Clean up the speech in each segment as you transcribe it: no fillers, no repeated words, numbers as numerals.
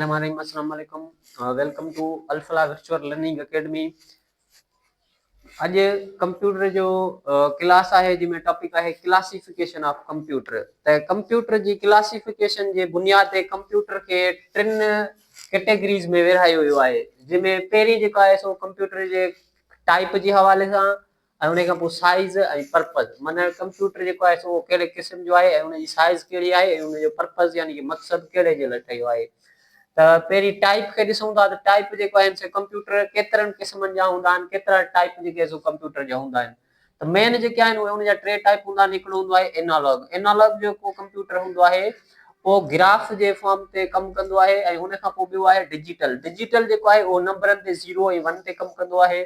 الرحمن السلام عليڪم welcome to Alfalah virtual learning academy اڄ ڪمپيوٽر جو ڪلاس آهي جنهن ۾ ٽاپڪ آهي ڪلاسيفڪيشن آف ڪمپيوٽر ته ڪمپيوٽر جي ڪلاسيفڪيشن جي بنياد تي ڪمپيوٽر کي ٽن ڪيٽيگريز ۾ ورهايو ويو آهي جنهن ۾ پهرين جيڪو آهي سو ڪمپيوٽر جي ٽائپ جي حوالي سان ۽ ان کان پوء سائيز ۽ پرپز معنيٰ ڪمپيوٽر جيڪو آهي سو اهو ڪهڙي قسم جو آهي ۽ ان جي سائيز ڪهڙي آهي ۽ ان جو پرپز يعني ڪي مقصد ڪهڙي جي لاء ٺهيو آهي ته پهرين ٽائپ کي ڏسون ٿا ته ٽائپ جيڪو آهن سي ڪمپيوٽر ڪيترن قسمن جا هوندا آهن ڪيترا ٽائپ جيڪي سو ڪمپيوٽر جا هوندا آهن ته مين جيڪي آهن اهي ان جا ٽي ٽائپ هوندا آهن هڪڙو هوندو آهي انالاگ انالاگ جيڪو ڪمپيوٽر هوندو آهي اهو گراف جي فارم تي ڪم ڪندو آهي ۽ ان کان پوء ٻيو آهي ڊجيٽل ڊجيٽل جيڪو آهي اهو نمبرن تي زيرو ۽ ون تي ڪم ڪندو آهي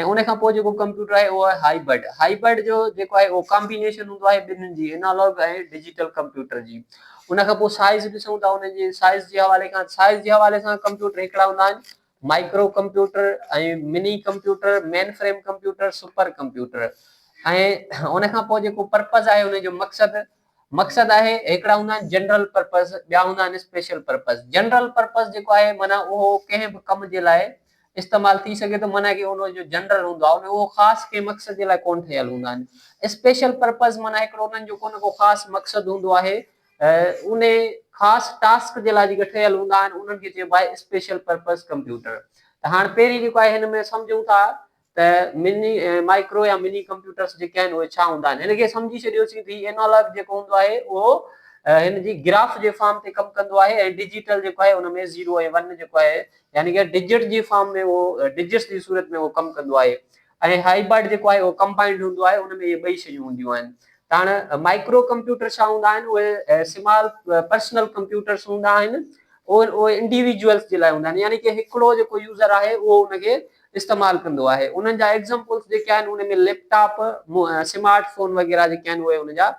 ۽ ان کان پوء جيڪو ڪمپيوٽر آهي اهو آهي هائبرڊ هائبرڊ جو جيڪو آهي اهو ڪامبينيشن هوندو آهي ٻنهين جي انالاگ ۽ ڊجيٽل ڪمپيوٽر جي ان کان پوء سائز ڏسون ٿا ان جي سائز جي حوالي کان سائز جي حوالي سان ڪمپيوٽر هڪڙا هوندا آهن micro computer ۽ mini computer mainframe computer super computer ۽ ان کان پوء جيڪو پرپز آهي ان جو مقصد مقصد آهي هڪڙا هوندا آهن جنرل پرپز ٻيا هوندا آهن اسپيشل پرپز جنرل پرپز جيڪو آهي معنيٰ اهو ڪنهن به ڪم جي لاء استعمال ٿي سگهي ٿو معنيٰ ڪي ان جو جنرل هوندو آهي اهو خاص ڪنهن مقصد جي لاء ڪونه ٺهيل هوندا آهن اسپيشل پرپز معنيٰ هڪڙو انهن جو ڪونه ڪو خاص مقصد هوندو آهي ان خاص ٽاسڪ جي لاء جيڪي ٺهيل هوندا آهن انهن کي چئبو آهي اسپيشل پرپز ڪمپيوٽر ته هاڻ پهرين جيڪو آهي هن ۾ سمجهون ٿا ته مني مائڪرو يا مني ڪمپيوٽرس جيڪي آهن اهي ڇا هوندا آهن هن کي سمجهي ڇڏيوسين ته هي اينالاگ جيڪو هوندو آهي اهو هن جي گراف جي فارم تي ڪم ڪندو آهي ۽ ڊجيٽل جيڪو آهي ان ۾ زيرو ۽ ون جيڪو آهي يعني ڪه ڊجٽ جي فارم ۾ اهو ڊجٽس جي صورت ۾ اهو ڪم ڪندو آهي ۽ هائبرڊ جيڪو آهي اهو ڪمبائنڊ هوندو آهي ان ۾ اهي ٻئي شيون هونديون آهن ته هاڻ مائڪرو ڪمپيوٽر ڇا هوندا آهن اهي سمال پرسنل ڪمپيوٽرس هوندا آهن اهي اهي انڊيويجوئلس جي لاء هوندا آهن يعني ڪه هڪڙو جيڪو يوزر آهي اهو ان کي استعمال ڪندو آهي انهن جا ايگزامپلس جيڪي آهن ان ۾ ليپ ٽاپ سمارٽ فون وغيره جيڪي آهن اهي ان جا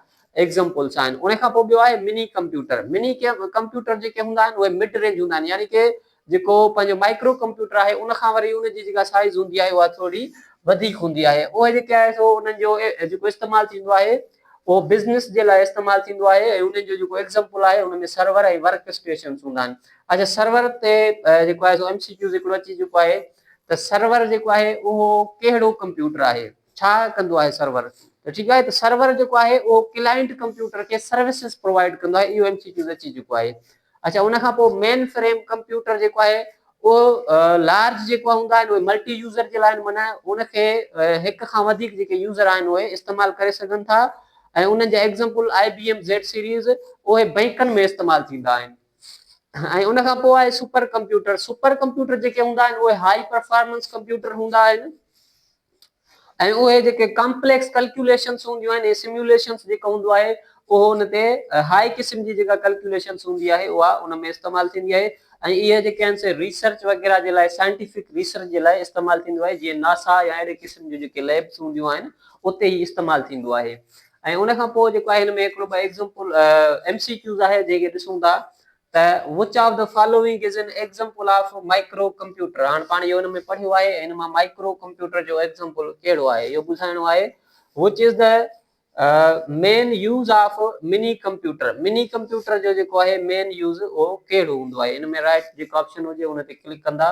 ايگزامپلس آهن ان کان پوء ٻيو آهي مني ڪمپيوٽر مني ڪمپيوٽر جيڪي هوندا آهن اهي مڊ رينج هوندا آهن يعني ڪي جيڪو پنهنجو مائڪرو ڪمپيوٽر آهي ان کان وري ان جي جيڪا سائيز هوندي آهي اها ٿوري وڌيڪ هوندي آهي اهي جيڪي آهي سو انهن جو جيڪو استعمال ٿيندو آهي اهو بزنس جي لاء استعمال ٿيندو آهي ۽ انهن جو جيڪو ايگزامپل آهي ان ۾ سرور ۽ ورڪ اسٽيشنس هوندا آهن اچھا سرور تي جيڪو آهي سو ايم سي ڪيوز هڪڙو اچي چڪو آهي ته سرور جيڪو آهي اهو ڪهڙو ڪمپيوٽر آهي ڇا ڪندو آهي سرور ته ٺيڪ آهي ته سرور جيڪو آهي اهو ڪلائنٽ ڪمپيوٽر کي سروسز پرووائيڊ ڪندو آهي اهو ايم سي ڪيوز اچي چڪو آهي اچھا ان کان پوء مين فريم ڪمپيوٽر جيڪو آهي اهو لارج جيڪو هوندا آهن اهي ملٽي يوزر جي لاء معنی ان کي هڪ کان وڌيڪ جيڪي يوزر آهن اهي استعمال ڪري سگهن ٿا ۽ انهن جا example I B M Z series اهي بئنڪن ۾ استعمال ٿيندا آهن ۽ ان کان پوء آهي سپر ڪمپيوٽر سپر ڪمپيوٽر جيڪي هوندا آهن اهي هائي پرفارمنس ڪمپيوٽر هوندا آهن ۽ اهي جيڪي ڪامپليڪس ڪلڪيوليشنس هونديون آهن ۽ سميوليشنس جيڪو هوندو آهي اهو ان تي هائي قسم جي جيڪا ڪلڪيوليشنس هوندي آهي اها ان ۾ استعمال ٿيندي آهي ۽ اهي جيڪي آهن سي ريسرچ وغيره جي لاء سائنٽيفڪ ريسرچ جي لاء استعمال ٿيندو آهي جيئن ناسا يا اهڙي قسم جون جيڪي ليبس هونديون آهن اتي هي استعمال ٿيندو آهي ۽ ان کان پوء جيڪو آهي هن ۾ هڪڙو ٻه ايگزامپل ايم سي ڪيوز آهي جيڪي ڏسون ٿا ته which of the following is an example of micro computer هاڻ پاڻ اهو ان ۾ پڙهيو آهي ان مان مائڪرو ڪمپيوٽر جو ايگزامپل ڪهڙو آهي اهو ٻڌائڻو آهي which is the main use of mini computer mini computer جو جيڪو آهي مين يوز اهو ڪهڙو هوندو آهي ان ۾ رائٽ جيڪو آپشن هجي ان تي ڪلڪ ڪندا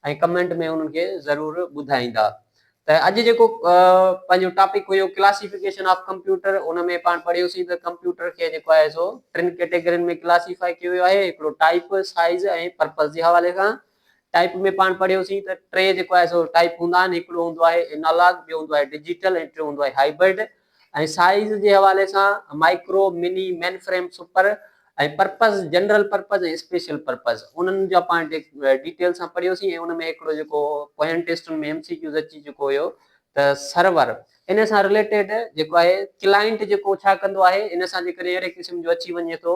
۽ ڪمينٽ ۾ انهن کي ضرور ٻڌائيندا ته اڄ جيڪو پنهنجو ٽاپڪ هيو ڪلاسيفڪيشن آف ڪمپيوٽر ان ۾ پاڻ پڙهيوسين ته ڪمپيوٽر کي جيڪو آهي سو ٽن ڪيٽيگرين ۾ ڪلاسيفائي ڪيو ويو آهي هڪڙو ٽائپ سائيز ۽ پرپز جي حوالي سان ٽائپ ۾ پاڻ پڙهيوسين ته ٽي جيڪو آهي سو ٽائپ هوندا آهن هڪڙو هوندو آهي انالاگ ٻيو هوندو آهي ڊجيٽل ۽ ٽيون هوندو آهي هائبرڊ ۽ سائيز جي حوالي سان micro, mini, mainframe, super ۽ purpose, general purpose ۽ special purpose انهن جا پاڻ ڊيٽيل سان پڙهيوسين ۽ ان ۾ هڪڙو جيڪو پوين ٽيسٽن ۾ ايم سي ڪيوز اچي چڪو هيو ته سرور ان سان رليٽيڊ جيڪو آهي ڪلائنٽ جيڪو ڇا ڪندو آهي ان سان جيڪڏهن اهڙي قسم جو اچي وڃي ٿو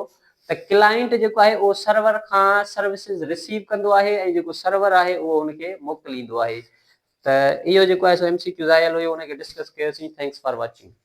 ته ڪلائنٽ جيڪو آهي اهو سرور کان سروسز رسيو ڪندو آهي ۽ جيڪو سرور آهي اهو ان کي موڪليندو آهي ته اهو جيڪو آهي سو ايم سي ڪيوز آيل هيو ان کي ڊسڪس ڪيوسين thanks for watching.